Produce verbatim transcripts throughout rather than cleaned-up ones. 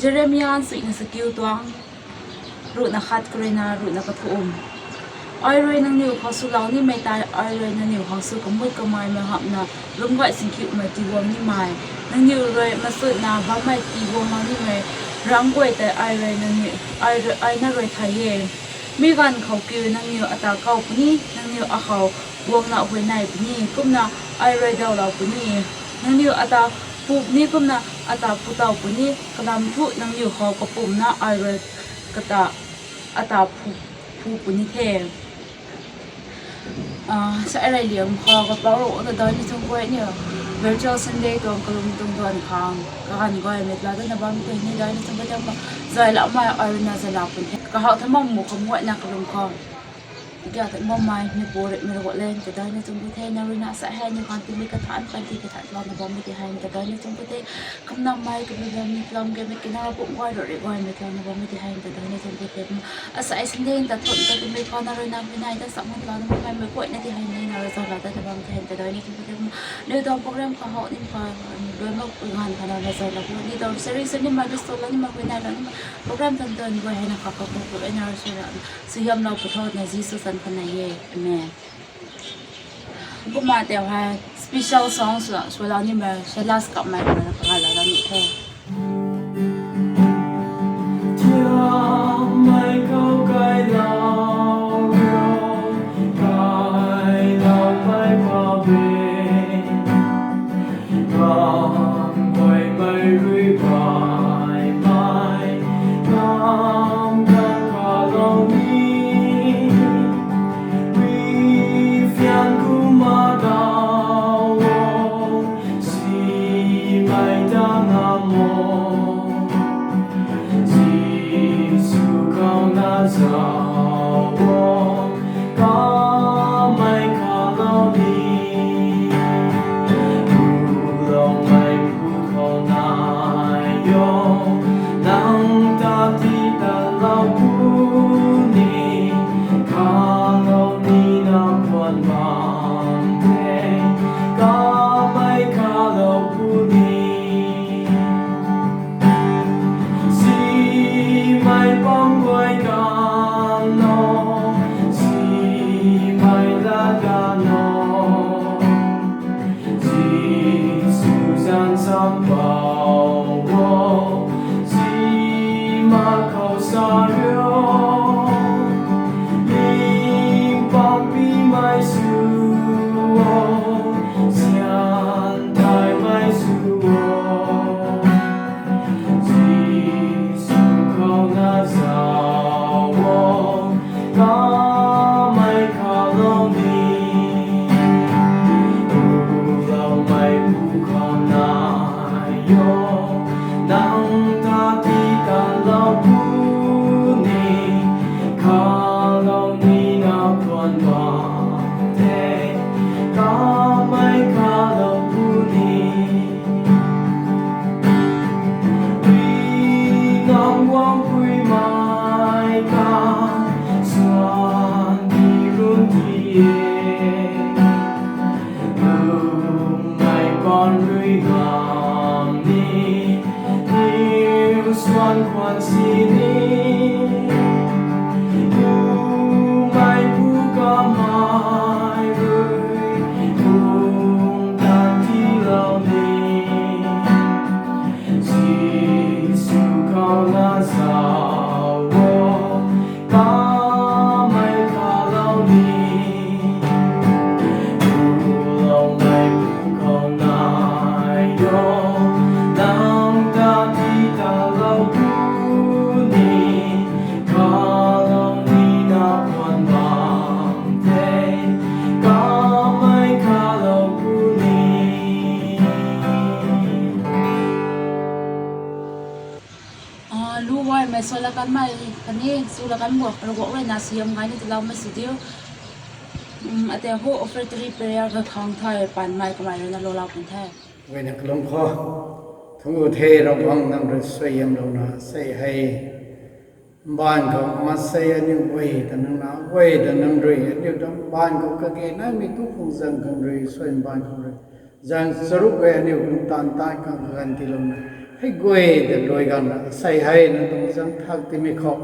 Jeremia nsuina sakiu tuang, ruhna khat khou rui na ruhna kathumh. Ai rui nangniw khou swlou nimei tei ai rui nangniw khang sw kamut kameimei hamhna lungc guay singkhiumei tiguang nimei, nangniw rui masutna bammei tiguanglou nimei rangc guay tei ai rui nangniw, ai rui, ai na rui thay e. Mi ganv khou kiu nangniw ata kau puni, nangniw akhou guangna huayney puni, kumna ai rui dawlou puni. Nangniw ata pu puni, kumna ata putau puni, kalam thu nangniw khou kapumna ai rui kata ata phu, phu puni the. Ah, sa rey liang khou kapau rui na dai ni chung guay ni, Virtual Sunday tuang kalum tuang duan khang kaganv guay mei tla dana bam tei ni dai ni chung guay tei ma, zay la ma ai rui na zay la pun the. Kahau tha mam mu kham guay na kalum khou kia tha bammei ni puri mei rui guay len ta dai ni chung guay tei na rui na sa hei ni khang ti mei kathan kan ti kathan lana bammei ti hei ta dai ni chung guay tei. Kamnamei kabui bam ni lam ge mei kina bum guay rui rui guay mei tla na bammei ti hei ta dai ni chung guay tei. Asai Sunday ta thun ta ti mei khou na rui na mei nai ta sa man tla na bammei mei guay na ti hei ni na rui zay la ta na bam ti hei ta dai ni chung guay tei. Ni tuang program kahau ni pa, ni rui mak ganv khou na rui zay la bu ni tuang sharing sw nimei, restore la nimei, huayney la nimei program tan tan guay hei na kha kha kha kha na rui sw la, suaihiamlou pw tho na Jisu zanc khou nai e. Amen. Kumna tei hei special song sw, swlou nimei Silas Kamei rui na kagalou la ni the. Tiammei khou kailou, kailoumei pa be, kam guaymei rui baimei, kam kam kalou ni, rui fian kumna daw o, simei ta ngam o. Jisu khou na zauc o, kamei kalou ni, kuloumei pu khou nai o, nang ta ti tanlou puni, kalou ni na puan bam the, kamei kalou puni. Simei pam guay kan o, simei lat kan o, Jisu zanc sam bau o, sima khou sa rio, ling pam pimei sw o, sian taimei sw o. Jisu khou na zauc o, kamei kalou ni, kuloumei pu khou nai o, nang ta ti tanlou puni, kalou ni na puan bam the, kamei kalou puni. Rui nam guang puimei ta, suan di run di e. Lummei pan rui ngam ni, niw suan khwan sini, Bumaengh Pu Kamei rui pumtan tiilou ni, Jisu khou na zauc o, kamei kalou ni, kuloumei pu khou nai o, nang ta ti tanlou puni, kalou ni na puan bam the, kamei kalou puni. Ah, lu gaymei sw la kanmei khatni sw la kan bo, Ravguangc rui na suaihiam gay ni tiiloumei sw diu. Ate ho offertory prayer kakhang thei panmei kamei rui na lou lou pun the. Guayna kalum khou, thungc the Ravguangc, nang rui suaihiamlouna sei hei mbaanv khou maansei aniu guay ta nang na guay ta nang rui aniu ta mbaanv khou kage naimei tu khung zaeng khang rui suai mbaanv khou rui zaeng charuk e aniu khang taanv taanv khang kaganv tiilouna Hei guay ta luai ganv asei hei nang tuang zang thak timei khou,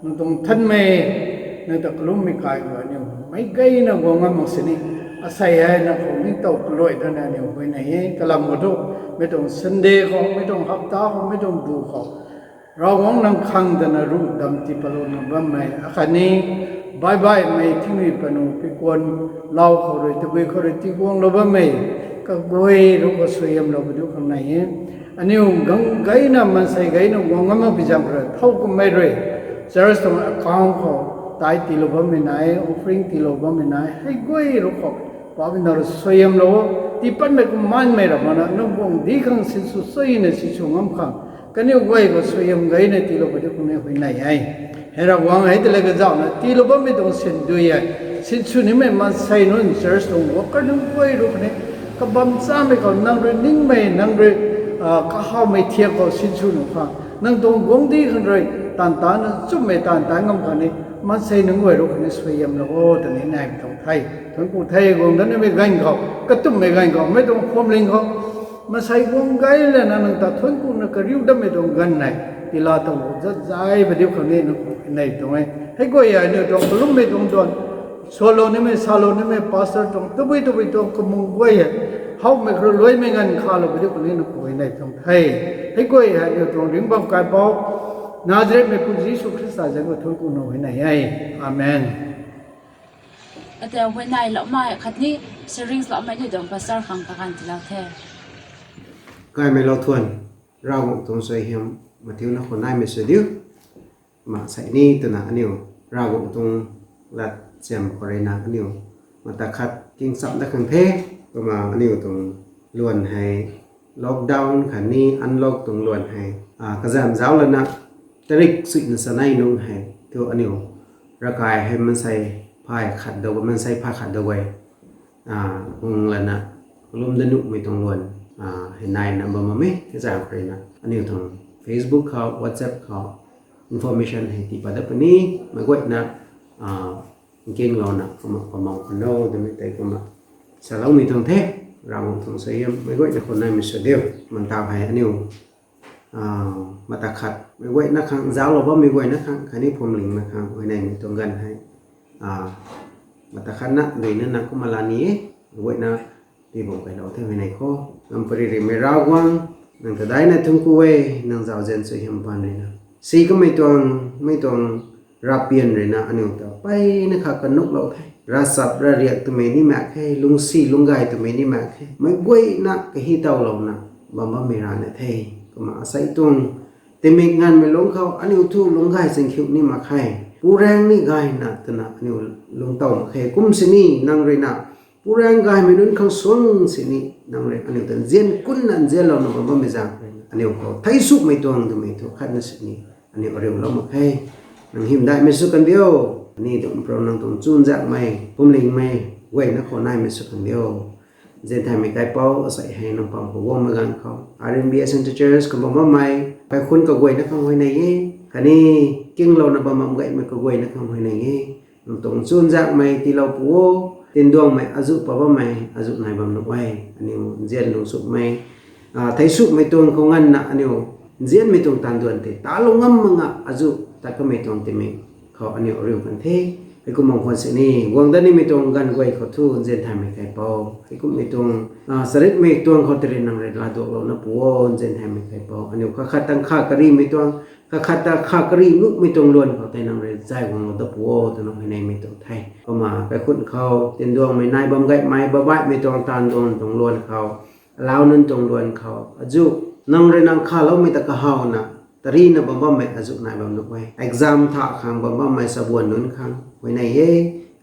nang tuang thanmei, nang ta kalummei kai khou aniu meic gayna guang ngam mak sini, asei hei nang khou ningtow kaluai dana aniu huayney e. Kalam khou thu, mei tuang Sunday khou, mei tuang hapta khou, mei tuang bu khou, Ravguangc nang khang dana ruh dam tii patlouna bammei akhatni baih baihmei thingmei panu pikuan lau khou rui, tabui khou rui tiguanglou bammei kaguay ruc khou suaihiamlou padiu khang nai e. Aniu gang gayna, maansei gayna guang ngam mak pi zaeng rui, thow kummei rui church tuang account khou tai tiilou bammei nai, offering tiilou bammei nai, hei guay ruc khou Poubauhmei nang rui suaihiamlou o. Tii patmei kum maanmei ra mana nang guangcdic khang sinsw suina sinsw ngam khang, kaniw guay khou suaihiam gayna tiilou padiu khang ni huayney e. Hei Ravguangc, hei ta le kazauhna tiilou bammei tuang sindui e. Sinsw nimei maansei nunc, church tuang worker nunc guay ruc khou ni, kabam chamei khou nang rui ningmei, nang rui kahawmei thiak khou sinsw nuh khang, nang tuang guangcdic khang rui taanv taanna nchumhmei taanv taanc ngam khang ni, maansei nunc guay ruc khou ni suaihiamlou o twni nai tuang the. Thuanc ku the. Guang dat nimei ganv khou, katumhmei ganv khou, mei tuang phuamling khou, maansei guang gay lana nang ta thuanc kuna kariu datmei tuang ganv nei, tiila tuang zat zay padiu khang ni nang khou huayney tuang e. Hei guay hei aniu tuang kalummei tuang duan, salou nimei, salou nimei pastor tuang, tabui tabui tuang kamung guay hei, howmei khou rui luaimei nganv khalou padiu khang ni nang khou huayney tuang the. Hei guay hei aniu tuang ringc bam kaipouc, Nazaretmeipu Jisu Khrista zanc khou thuanc kuna huayney e. Amen. Ata huayneyloumei khatni sharing loumei ni tuang pastor khang kaganv tiilou the. Gaymei lou thuan, Ravguangc tuang suaihiam mathiuna khou naimei sw diu. Kumna sei ni twna aniu Ravguangc tuang lat siam khou ruina aniu mata khat kingcham dat khang the. Kumna aniu tuang luan hei lockdown khatni unlock tuang luan hei, kazanc zauc lana tarik suina chanei nungc hei thu aniu ravkai hei maansei phay khat dau, maansei phay khat dau guay ung lana kalum dat nuhmei tuang luan hei naina bam bam e. Kazanc khou ruina aniu tuang Facebook khou, WhatsApp khou information hei tii pat dat puni. Meic guayna nkinglouna kumna pamang khou no twmei tei kumna saloumei tuang the. Ravguangc tuang suaihiam meic guayna khou naimei sw diu. Mantau hei aniu mata khat meic guayna khang, zauclou bammei guayna khang khatni phuamlingmei khang huayneymei tuang ganv hei mata khatna duina na kumna la ni e. Meic guayna tibang kailou the huayney khou. Nang pary rimei Ravguangc, nang kadaina thuanc ku e, nang zauzian suaihiam paan ruina si kamei tuang, mei tuang ravpian ruina aniu ta mpeyna kha kanuklou the. Ravchap ravriak twmei ni mak khe, lungcsi lungcgay twmei ni mak khe, meic guayna kahitowlouna bam bammei rana the. Kumna asei tuang tingmik nganvmei lungc khou aniu thu lungcgay chingkhiu ni mak khe, puraeng ni gayna twna aniu lungctow mak khe. Kum sini nang ruina puraeng gaymei nunc khang suang sini nang rui aniu ta nzian kunna nzianlouna bam bammei zaeng ruina aniu khou theisumei tuang twmei thu khatna sini aniu ariulou mak khe. Nang hymdaihmei sw kan diu. Ani tuang pro nang tuang chuzaenghmei phuamlingmei guayna khou naimei sw kan diu. Nzian thaymei kaipouc, asei hei nang pam khou guangmei ganv khou R N B A Central Church khou bam bammei kaikhunc kaguayna khang huayney e, khatni nkinglouna bam bam gaymei kaguayna khang huayney e. Nang tuang chuzaenghmei tiilou pu o. Tinduangmei azuh pat bammei azuh nai bam nuh e. Aniu nzian lungcsukmei, theisumei tuang khou nganvna aniu nzianmei tuang taanv duan tei talou ngam mak nga azuh tat kamei tuang tingmik khou aniu ariu kan the. Heikum bam khwan sini guang dat nimei tuang ganv guay khou thu nzian thaymei kaipouc, heikumhmei tuang charitmei tuang khou tei rui nang rui laaduaklouna pu o. Nzian thaymei kaipouc, aniu khat khat ta kha karimei tuang, khat khat ta kha kari nuhmei tuang luan khou tei nang rui zay guanglou dat pu o twna huayneymei tuang the. Kumna kaikhunc khou tinduangmei nai bam gaymei, babaihmei tuang taanv duan tuang luan khou, alau nunc tuang luan khou azuh nang rui nang khaloumei ta kahawna tarina bam bammei azuh nai bam nuh e. Exam tha khang bam bammei chabuan nunc khang huayney e.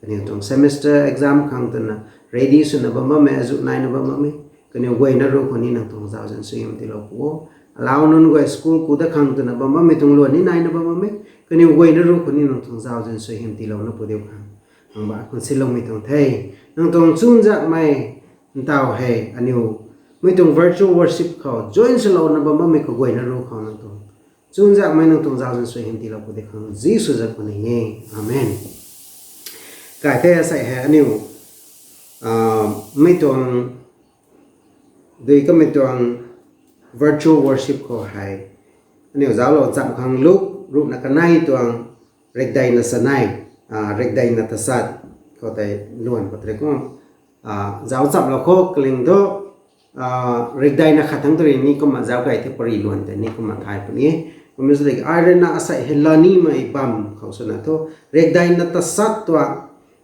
Kaniw tuang semester exam khang twna ready swna bam bammei azuh naina bam bam e. Kaniw guayna ruc khou ni nang tuang zauzian suaihiam tiilou pu o. Alau nunc guay school ku dat khang twna bam bammei tuang luan ni naina bam bam e. Kaniw guayna ruc khou ni nang tuang zauzian suaihiam tiilouna pu diu khang nang ba khang siloumei tuang the. Nang tuang chuzaenghmei ntaw hei aniu mei tuang virtual worship khou join swlouna bam bammei kaguayna ruc khou nang tuang chuzaenghmei nang tuang zauzian suaihiam tiilou pu diu khang Jisu zanc khou ni e. Amen. Kai the, asei hei aniu mei tuang dui kamei tuang virtual worship khou hei aniu zauclou cham khang Luk ruhna kanei tuang rekdeina chanei, rekdeina tachat khou tei luan khou tei kum zauc chamlou khou kaling thu, rekdeina khat thangc tari ni kumna zauc kei the pari luan tei ni kumna thay puni. Kumna sw tiki ai rui na asei hei lanimei bam khou swna thu rekdeina tachat tuang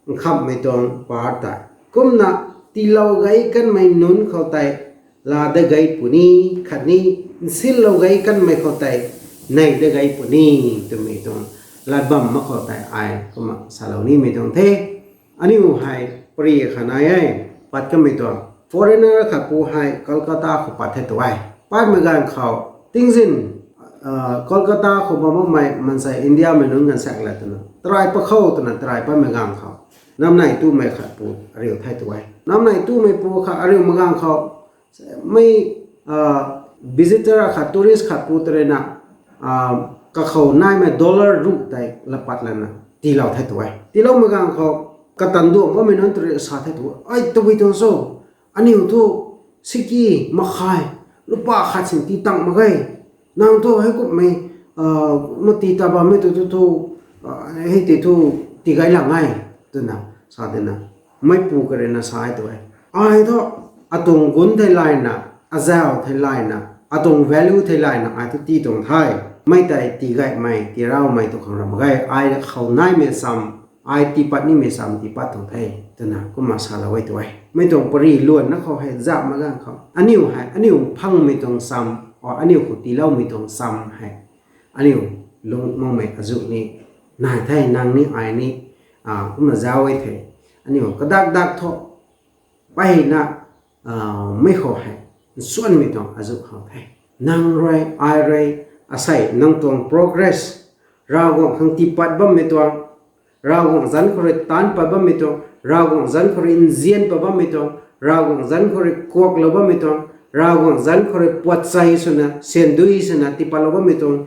nkhamhmei tuang par tei kumna tiilou gei kanmei nunc khou tei laa dat gei puni, khatni nsinlou gei kanmei khou tei nei dat gei puni twmei tuang lat bam mak khou tei ai kumna salou nimei tuang the. Aniu hei pari kha nai e, pat kamei tuang foreigner khat pu hei Kolkata khou pat the tu e. Patmei ganv khou tingzin Kolkata khou bam bammei maansei Indiamei nunc ganv sak la twna tarai pakhou twna tarai patmei ganv khou namnei tumei khat pu ariu the tu e. Namnei tumei pu kha ariumei ganv khou mei visitor khat, tourist khat pu tei rui na kakhou naimei dollar ruh tei lapat lana tiilou the tu e. Tiiloumei ganv khou katan duang bammei nunc tei rui sa the tu e, ai tabui tuang cho, aniu thu siki makhai lupa khat sin tii tang mak ge. Nang thu heikumhmei mati ta bammei tu thu thu hei tei thu tii gay lang e twna sa dina meipu kha rui na sa e tu e. Ai thu atuang gun thei layna, azau thei layna, atuang value thei layna ai thu tii tuang the. Mei tei tii gaymei, tii raumei tu khang ram mak ge. Ai khou naimei cham, ai tii pat nimei cham tii pat tuang the twna kumna salou e tu e. Mei tuang pari luanna khou hei zauhmei ganv khou aniu hei aniu phangmei tuang cham, aniu khou tiiloumei tuang cham hei aniu lung makmei azuh ni nai the, nang ni ai ni kumna zauc e the. Aniu kadak dak thu peyna mei khou hei nsuanmei tuang azuh khou the. Nang rui, ai rui, asei nang tuang progress, Ravguangc khang tiipat bammei tuang, Ravguangc zanc khou rui taanc pat bammei tuang, Ravguangc zanc khou rui nzian pat bammei tuang, Ravguangc zanc khou rui kuaklou bammei tuang, Ravguangc zanc khou rui puat chei swna, syandui swna tiipatlou bammei tuang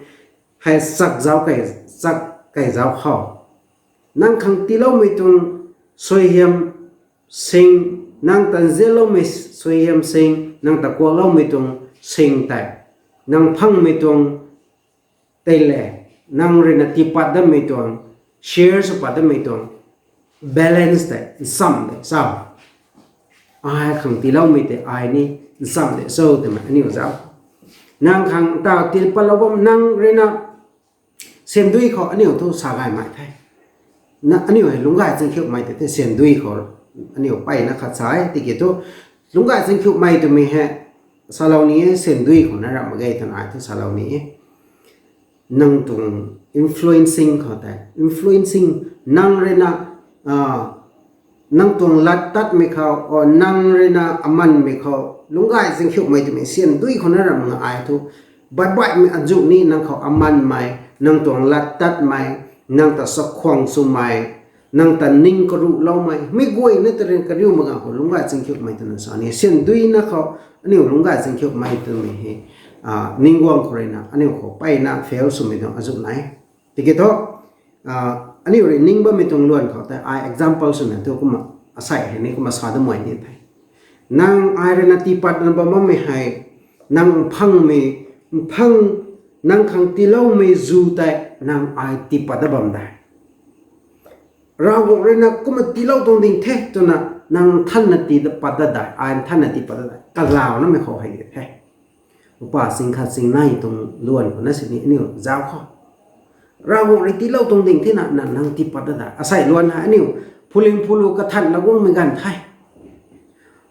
hei chak zauc kei, chak kei zauc khou nang khang tiiloumei tuang suaihiam sing, nang ta nzianloumei suaihiam sing, nang ta kuakloumei tuang sing tei, nang phangmei tuang tei le, nang rui na tiipat datmei tuang, share sw pat datmei tuang balance tei nchamh de cho? Ai khang tiiloumei tei ai ni nchamh de cho twmei aniu zauc. Nang khang ta tiipatlou bam, nang rui na syandui khou aniu thu sa gaymei the. Aniu hei lungcgay changkhiuhmei tei the syandui khou. Aniu peyna khat sa e tiki thu lungcgay changkhiuhmei twmei hei salou ni e, syandui khou na ram mak ge twna ai thu salou ni e. Nang tuang influencing khou tei, influencing, nang rui na nang tuang lat tatmei khou, nang rui na amanmei khou lungcgay changkhiuhmei twmei syandui khou na ram mak ai thu, baih baihmei azuh ni nang khou amanmei, nang tuang lat tatmei, nang ta chakhwang swmei, nang ta ning karuhloumei, mei guayna ta rui kariu mak ganv khou lungcgay changkhiuhmei twna sa ni. Syandui na khou aniu lungcgay changkhiuhmei twmei hei ningguang khou rui na aniu khou peyna fail swmei tuang azuh nai. Tiki thu aniu rui ning bammei tuang luan khou tei ai example swna thu kumna asei hei ni kumna sa damei ni the. Nang ai rui na tiipatna bam bammei hei, nang mphangmei, mphang, nang khang tiiloumei zu tei nang ai tiipat dat bam de. Ravguangc rui na kumna tiilou tuang ding the twna nang nthanna tiipat dat dai, ai nthanna tiipat dat dai, kalauna mei khou hei di the. Upa sing khat sing nei tuang luan khou na sini aniu zauc khou, Ravguangc rui tiilou tuang ding thena na nang tiipat dat dai. Asei luan hei aniu phuling phulu kathanna guangmei ganv the.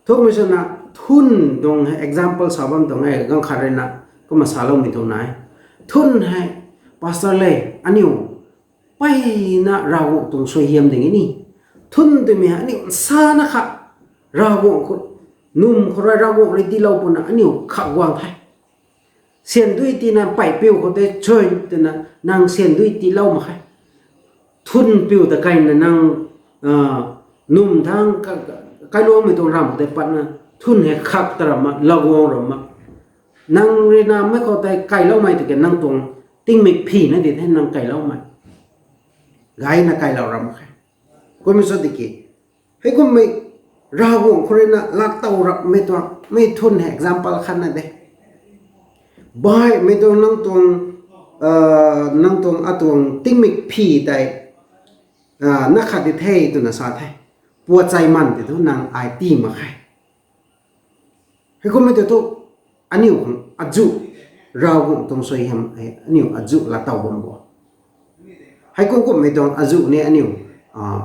Thukmei swna thun tuang hei example sa bam tuang e, ganv khat rui na kumna saloumei tuang nai. Thun hei, pastor le, aniu peyna Ravguangc tuang suaihiam ding e ni. Thun twmei hei aniu nsana kha Ravguangc khou, num khou rui Ravguangc rui tiilou puna aniu kha guang the. Syandui tiina peypiu khou tei chwn twna nang syandui tiilou mak khe. Thun piu ta kaina nang num thang kailuangmei tuang ram khou tei patna thun hei khak ta ram mak, laguang ram mak. Nang rui na mei khou tei kailoumei tiki nang tuang tingmik phina di the nang kailoumei. Gayna kailou ram mak khe. Kummei sw tiki, heikummei Ravguangc khou rui na lak tow rapmei tuang mei thun hei example khatna de. Baihmei tuang nang tuang, nang tuang atuang tingmik phi tei na khat di the twna sa the. Puat chai man tei thu nang ai ti mak khe. Heikummei tei thu aniu khang azuh, Ravguangc tuang suaihiam aniu azuh laatow bam bo. Heikum kummei tuang azuh ni aniu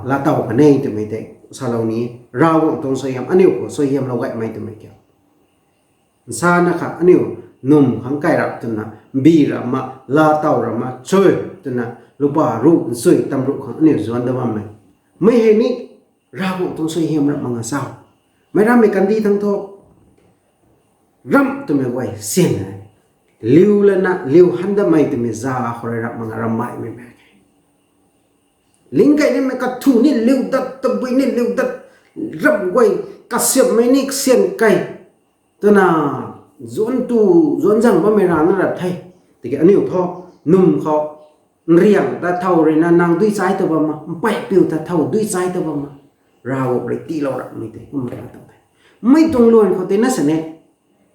laatow kan e twmei tei salou ni, Ravguangc tuang suaihiam aniu khou suaihiamlou gaymei twmei kiu. Nsana kha aniu num khang kai rap twna, bi rap ma, laatow rap ma, chui twna, lupa ruh nchui tamruh khang aniu zuan da bammei, mei hei ni Ravguangc tuang suaihiam rap mak nga sa. Meic rammei kandih thangc thu ramh twmei guay sin e. Liu lana liu han datmei twmei za khou rui rap mak nga ramh maimei mak khe. Ling kai nimei kathu ni liu dat, tabui ni liu dat, ramh guay kasiamhmei ni kasian kai twna, zuan tu, zuan zang bammei rana rap the. Tiki aniu thu num khou nriang ta thow ruina nang dui chai ta bam ma, mpeypiu ta thow dui chai ta bam ma, Ravguangc rui tiilou rapmei tei kum rana tuang the. Mei tuang luan khou tei na sini,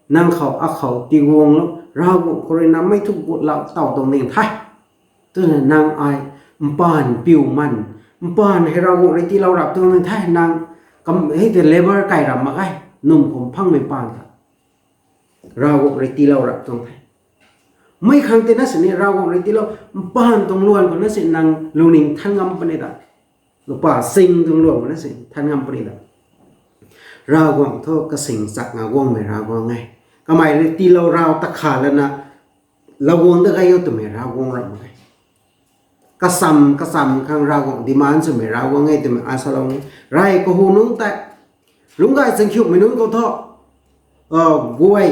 nang khou akhou tiguanglou, Ravguangc khou ruina mei thu gutlou taw tuang ning the. Twna nang ai mpaan piu man, mpaan hei Ravguangc rui tiilou rap tuang ning the, nang hei tei labour kai rap mak ge, num khou mphangmei paan ta Ravguangc rui tiilou rap tuang the. Mei khang tei na sini Ravguangc rui tiilou, mpaan tuang luan khou na si nang lungning than ngam puni ta, lupa sing tuang luan khou na si than ngam puni ta, Ravguangc thu kasing chak nga guangmei Ravguangc e. Kamei rui tiilou rau ta kha lana lou guang da gai o twmei Ravguangc rap mak ge. Kacham kacham khang Ravguangc demand swmei Ravguangc e twmei ai salou ni. Rey kahu nunc tei, lungc gay changkhiuhmei nunc khou thu, guay,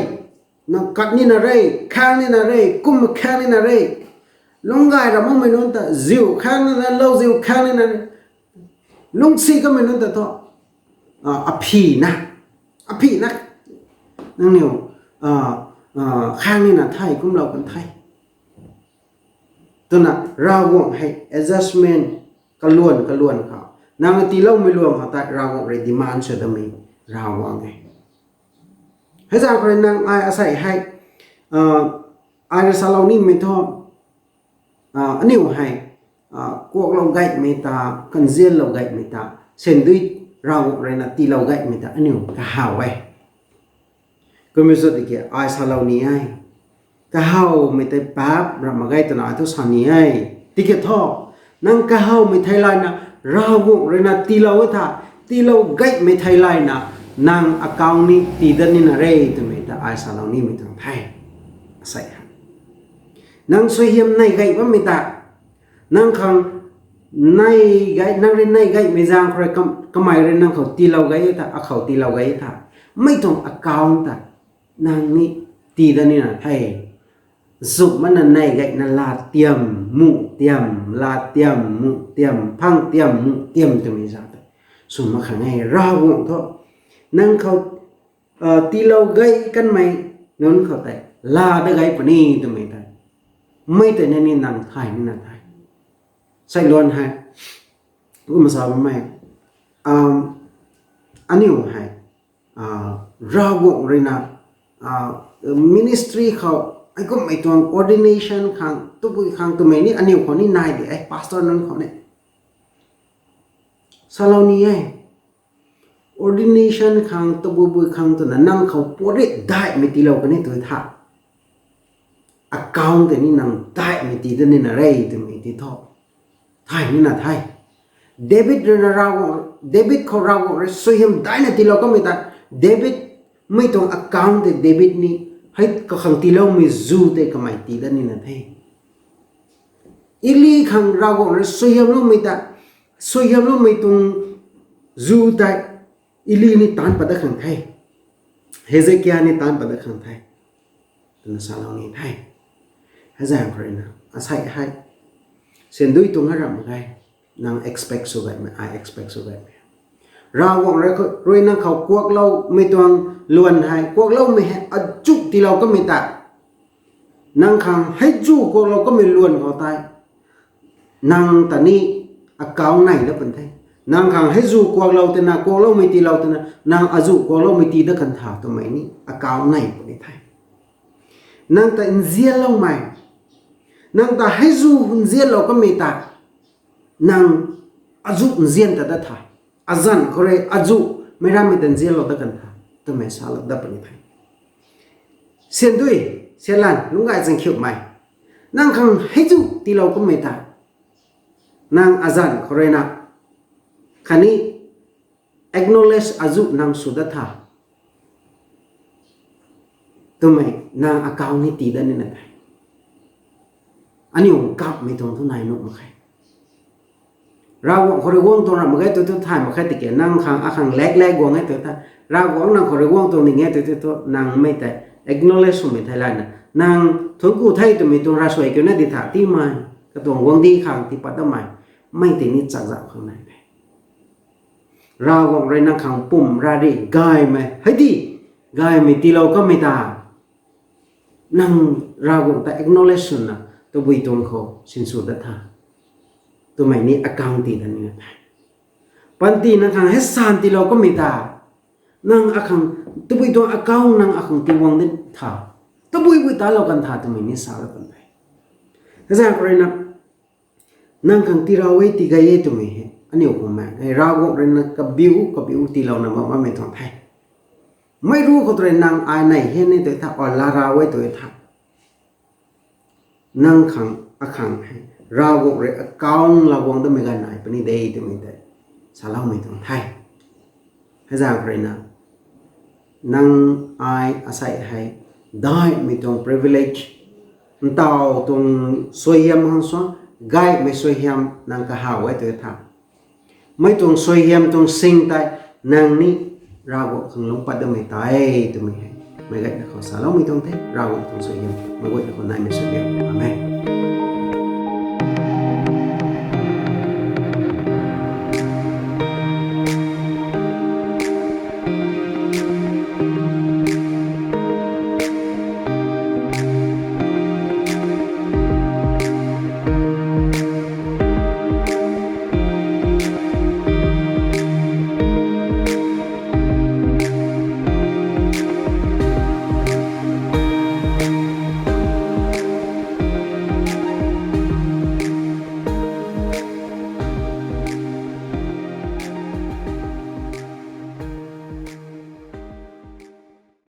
nang kat nina re, khaeng nina re, kum khaeng nina re, lungc gay ra makmei nunc ta ziu khaeng nina, lou ziu khaeng nina re, lungcsi kamei nunc ta thu, aphina, aphina, nangniw khaeng nina the, kumlou kan the. Twna Ravguangc hei adjustment kaluan kaluan khou, nang tiiloumei luan khou tei Ravguangc rui demand sw damei Ravguangc e. Hei zaeng khou rui nang ai asei hei, ai rui salou nimei thu, aniu hei kuaklou gaymei ta, kanzianlou gaymei ta, sandui Ravguangc ruina tiilou gaymei ta aniu kahaw e. Kumna sw tiki ai salou ni e, kahawmei tei paap rap mak ge twna ai thu sa ni e. Tiki thu, nang kahawmei theilayna Ravguangc ruina tiilou e tha, tiilou gaymei theilayna nang account ni tii dat nina re twmei ta ai salou nimei tuang the. Asei hei, nang suaihiam nei gay bammei ta, nang khang nang rui nei gaymei zaeng khou rui kamei rui nang khou tiilou gay e tha, akhou tiilou gay e tha, mei tuang account ta nang ni tii dat nina the. Zuk mana nei gayna laa tiam, muh tiam, laa tiam, muh tiam, phang tiam, muh tiam twmei za tei sw mak khang e. Ravguangc thu nang khou tiilou gay kanmei nunc khou tei laa dat gay puni twmei tei, mei tei ni nang thay nina the. Seiluan hei, kumna sa bammei, aniu hei Ravguangc ruina ministry khou, heikummei tuang ordination khang, tabui khang twmei ni aniu khou ni nai di e, pastor nunc khou ni salou ni e. Ordination khang, tabuibui khang twna nang khou puat ri daihmei tiilou kan e tw tha, account tei ni nang daihmei tii dat nina re twmei ti thu thay nina the. David ruina Ravguangc, David khou Ravguangc rui suaihiam daihna tiilou kanmei ta, David mei tuang account tei David ni hei kakhang tiiloumei zu tei kamei tii dat nina the. Eli khang Ravguangc rui suaihiamloumei ta, suaihiamloumei tuang zu tei Eli ni taanc pat dat khang the, Hezekia ni taanc pat dat khang the twna salou ni the. Hei zaeng khou ruina asei hei, sandui tuang a ramh mak ge, nang expect sw gaymei, ai expect sw gaymei, Ravguangc rui nang khou kuakloumei tuang luan hei, kuakloumei hei azuh tiilou kanmei ta, nang khang hei zu kuaklou kanmei luan khou tei nang ta ni account nei dat pun the. Nang khang hei zu kuaklou twna, kuakloumei tiilou twna nang azuh kuakloumei tii dat kan tha twmei ni account nei puni the. Nang ta nzianloumei, nang ta heizu nzianlou kamei ta, nang azuh nzian ta dat tha, azanc khou rui azuh meic rammei ta nzianlou dat kan tha, twmei salou dat puni the. Syan dui, syan lan lungc gay zang khiumei, nang khang heizu tiilou kamei ta, nang azanc khou rui na khatni acknowledge azuh nang sw dat tha, twmei nang account ni tii dat nina the. Aniu kapmei tuang thu nai nuh mak khe. Ravguangc khou rui guang tuang ram mak ge tu thu thay mak khe tiki, nang khang akhang lak lak guang e tu tha, Ravguangc nang khou rui guang tuang ning e tu thu, nang mei tei acknowledge swmei thei layna, nang thuanc ku the twmei tuang ravsuai kiu na di tha, tiimei katuang guangcdic khang tii pat datmei, mei tei ni chakzauh khang nai the. Ravguangc rui nang khang pum rari gaymei hei di, gaymei tiilou kamei ta, nang Ravguangc ta acknowledge swna tabui tuang khou sinsw dat tha, twmei ni account tii dat nina the. Panty nang khang hei san tiilou kamei ta, nang akhang tabui tuang account nang akhang tii guang di tha, tabui bui talou kan tha twmei ni salou kan the. Hei zaeng khou rui na, nang khang tiirau e, tii gay e twmei hei aniu khou mei hei Ravguangc rui na kabiu kabiu tiilouna bam bammei tuang the. Mei ru khou tu rui nang ai nei hian e tu tha, o la ra e tu tha, nang khang akhang hei Ravguangc rui account laa guang datmei ganv nai puni de twmei tei saloumei tuang the. Hei zaeng khou rui na, nang ai asei hei daihmei tuang privilege, ntaw tuang suaihiam hang suang, gaymei suaihiam nang kahaw e tu tha, mei tuang suaihiam tuang sing tei nang ni Ravguangc khang lungc pat datmei tei twmei hei meic gayna khou saloumei tuang the. Ravguangc tuang suaihiam meic gayna khou naimei sw diu. Amen.